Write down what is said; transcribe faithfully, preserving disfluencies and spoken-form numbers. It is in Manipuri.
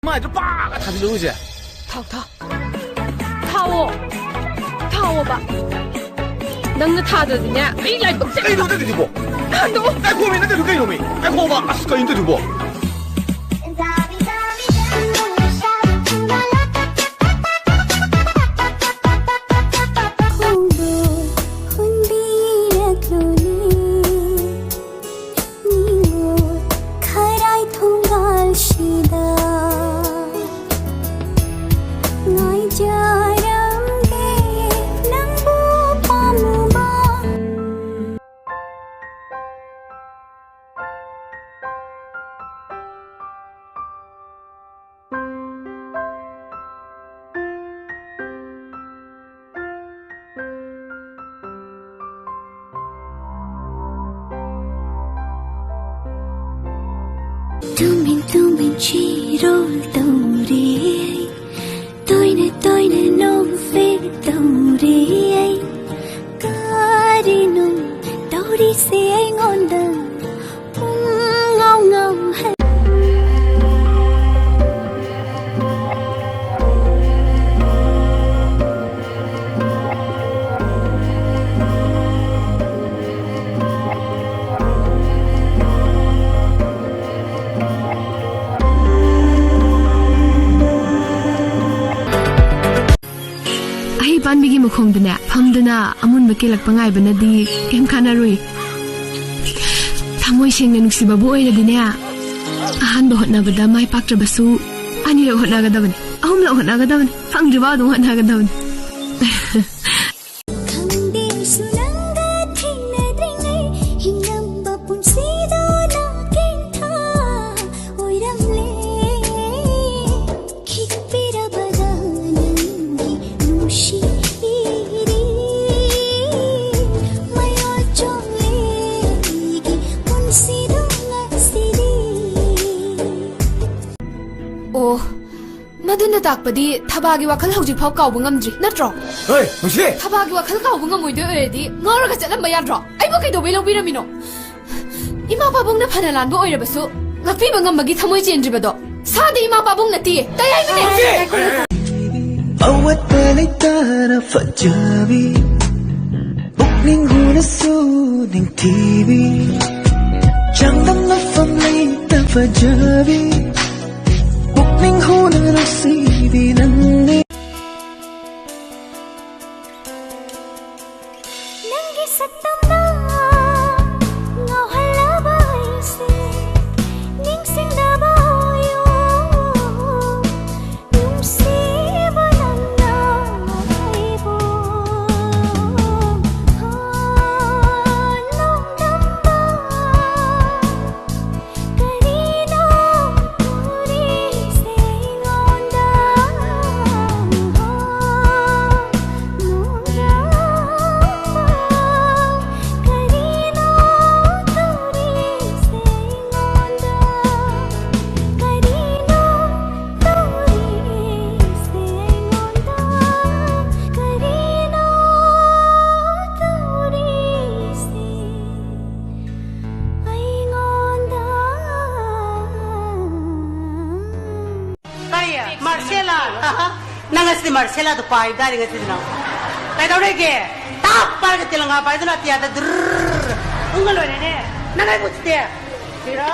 ꯅꯨꯡꯉꯥꯏꯇ꯭ꯔꯣ? ꯄꯥꯛ ꯊꯥꯖꯤꯜꯂꯨ ꯏꯁꯦ꯫ ꯊꯥꯎ, ꯊꯥꯎ꯫ ꯊꯥꯎꯑꯣ꯫ ꯊꯥꯎꯑꯣꯕ꯫ ꯅꯪꯅ ꯊꯥꯗ꯭ꯔꯗꯤꯅꯦ, ꯑꯩ ꯂꯥꯏꯕꯛꯁꯦ꯫ ꯀꯩꯅꯣ ꯅꯪꯒꯤꯗꯨꯕꯣ? ꯍꯟꯗꯣꯛꯑꯣ꯫ ꯉꯥꯏꯈꯣꯃꯤ, ꯅꯪꯒꯤꯗꯨ ꯀꯩꯅꯣꯃꯤ? ꯉꯥꯏꯈꯣꯕ꯫ ꯑꯁ, ꯀꯩꯅꯣ ꯇꯧꯗꯨꯕꯣ? ꯈꯣꯡꯗꯣ ꯍꯨꯟꯕꯤꯔꯛꯂꯨꯅꯦ꯫ ꯅꯤꯡꯉꯣꯜ ꯈꯔꯥꯏ ꯊꯣꯡꯒꯥꯜꯁꯤꯗ ꯉꯥꯏꯖꯔꯝꯒꯦ ꯅꯪꯕꯨ ꯄꯥꯝꯃꯨꯕ꯫ ꯇꯨꯃꯤꯟ ꯇꯨꯃꯤꯟ ꯆꯤꯔꯣꯜ ꯇꯧꯔꯤ, ꯇꯣꯏꯅ ꯇꯣꯏꯅ ꯅꯣꯛꯐꯦꯠ ꯇꯧꯔꯤ꯫ ꯀꯔꯤꯅꯣ ꯇꯧꯔꯤꯁꯦ ꯑꯩꯉꯣꯟꯗ? ꯄꯨꯡ ꯉꯥꯎ ꯉꯥꯎꯍꯜ- ꯑꯍꯩ ꯄꯥꯟꯕꯤꯒꯤ ꯃꯈꯣꯡꯗꯅꯦ ꯐꯝꯗꯨꯅ ꯑꯃꯨꯟꯕ ꯀꯦꯜꯂꯛꯄ ꯉꯥꯏꯕꯅꯗꯤ ꯀꯩꯝ ꯀꯥꯟꯅꯔꯨꯏ꯫ ꯊꯃꯣꯏ ꯁꯦꯡꯅ ꯅꯨꯡꯁꯤꯕꯕꯨ ꯑꯣꯏꯔꯗꯤꯅꯦ, ꯑꯍꯥꯟꯕ ꯍꯣꯠꯅꯕꯗ ꯃꯥꯏ ꯄꯥꯛꯇ꯭ꯔꯕꯁꯨ ꯑꯅꯤꯔꯛ ꯍꯣꯠꯅꯒꯗꯕꯅꯤ, ꯑꯍꯨꯝꯂꯛ ꯍꯣꯠꯅꯒꯗꯕꯅꯤ, ꯐꯪꯗ꯭ꯔꯤꯕ ꯑꯗꯨꯝ ꯍꯣꯠꯅꯒꯗꯕꯅꯤ꯫ ꯈꯪꯗꯦꯁꯨ ꯅꯪꯒ ꯊꯦꯡꯅꯗ꯭ꯔꯤꯉꯩ ꯍꯤꯡꯂꯝꯕ ꯄꯨꯟꯁꯤꯗꯣ ꯅꯥꯀꯦꯟꯊꯥ ꯑꯣꯏꯔꯝꯂꯦ꯫ ꯈꯤꯛꯄꯤꯔꯕꯗ ꯅꯪꯒꯤ ꯅꯨꯡꯁꯤ ꯏꯔꯤ ꯃꯌꯣꯜ ꯆꯣꯡꯂꯦ ꯑꯩꯒꯤ ꯄꯨꯟꯁꯤꯗꯣ ꯉꯁꯤꯗꯤ꯫ ꯑꯣ, ꯃꯗꯨꯅ ꯇꯥꯛꯄꯗꯤ ꯊꯕꯥꯒꯤ ꯋꯥꯈꯜ ꯍꯧꯖꯤꯛꯐꯥꯎ ꯀꯥꯎꯕ ꯉꯝꯗ꯭ꯔꯤ ꯅꯠꯇ꯭ꯔꯣ? ꯍꯣꯏ, ꯅꯨꯡꯁꯤ! ꯊꯕꯥꯒꯤ ꯋꯥꯈꯜ ꯀꯥꯎꯕ ꯉꯝꯃꯣꯏꯗꯣꯏ ꯑꯣꯏꯔꯗꯤ ꯉꯥꯎꯔꯒ ꯆꯠꯂꯝꯕ ꯌꯥꯗ꯭ꯔꯣ? ꯑꯩꯕꯨ ꯀꯩꯗꯧꯕꯩ ꯂꯧꯕꯤꯔꯝꯃꯤꯅꯣ? ꯏꯃꯥ ꯄꯥꯕꯨꯡꯅ ꯐꯅ ꯂꯥꯟꯕ ꯑꯣꯏꯔꯕꯁꯨ ꯉꯥꯛꯄꯤꯕ ꯉꯝꯕꯒꯤ ꯊꯃꯣꯏ ꯆꯦꯟꯗ꯭ꯔꯤꯕꯗꯣ ꯁꯥꯗꯤ ꯏꯃꯥ ꯄꯥꯕꯨꯡ ꯅꯠꯇꯦ, ꯇꯩ ꯍꯥꯏꯕꯅꯦ꯫ ꯑꯋꯥꯠꯄ ꯂꯩꯇꯅ ꯐꯖꯕꯤ, ꯄꯨꯛꯅꯤꯡ ꯍꯨꯅꯁꯨ ꯅꯤꯡꯊꯤꯕꯤ, ꯆꯥꯡꯗꯝꯅꯐꯝ ꯂꯩꯇ ꯐꯖꯕꯤ, ꯄꯨꯛꯅꯤꯡ ꯍꯨꯅ ꯅꯨꯡꯁꯤꯕꯤ ꯅꯪꯅꯤ꯫ ꯅꯪꯒꯤ ꯁꯛꯇꯝꯅ ꯉꯥꯎꯍꯜꯂꯕ ꯑꯩꯁꯦ, ꯅꯤꯡꯁꯤꯡꯗꯕ ꯑꯣꯏꯌꯨ, ꯅꯨꯡꯁꯤꯕ ꯅꯪꯅ ꯑꯩꯕꯨ꯫ ꯍꯣ, ꯅꯣꯡꯗꯝꯕ ꯀꯔꯤꯅꯣ ꯇꯧꯔꯤꯁꯦ ꯑꯩꯉꯣꯟꯗ? ꯍꯣ, ꯅꯣꯡꯗꯝꯕ ꯀꯔꯤꯅꯣ ꯇꯧꯔꯤꯁꯦ ꯑꯩꯉꯣꯟꯗ? ꯀꯔꯤꯅꯣ ꯇꯧꯔꯤꯁꯦ ꯑꯩꯉꯣꯟꯗ? ꯀꯔꯤꯅꯣ ꯇꯧꯔꯤꯁꯦ ꯑꯩꯉꯣꯟꯗ? ꯀꯔꯤ? ꯃꯥꯔꯁꯦꯂꯥ? ꯅꯪ ꯉꯁꯤꯗꯤ ꯃꯥꯔꯁꯦꯂꯥꯗꯣ ꯄꯥꯏꯕ ꯇꯥꯔꯦ ꯉꯁꯤꯗꯤ ꯅꯪ꯫ ꯀꯩꯗꯧꯔꯦꯒꯦ? ꯇꯥꯞ ꯄꯥꯏꯔꯒ ꯇꯦꯂꯪꯒꯥ ꯄꯥꯏꯗꯨꯅ ꯑꯇꯤꯌꯥꯗ ꯗ꯭ꯔꯔ ꯎꯪꯉ ꯂꯣꯏꯔꯦꯅꯦ꯫ ꯅꯪ ꯑꯩꯕꯨ ꯎꯠꯇꯦ꯫ ꯁꯤꯔꯣ?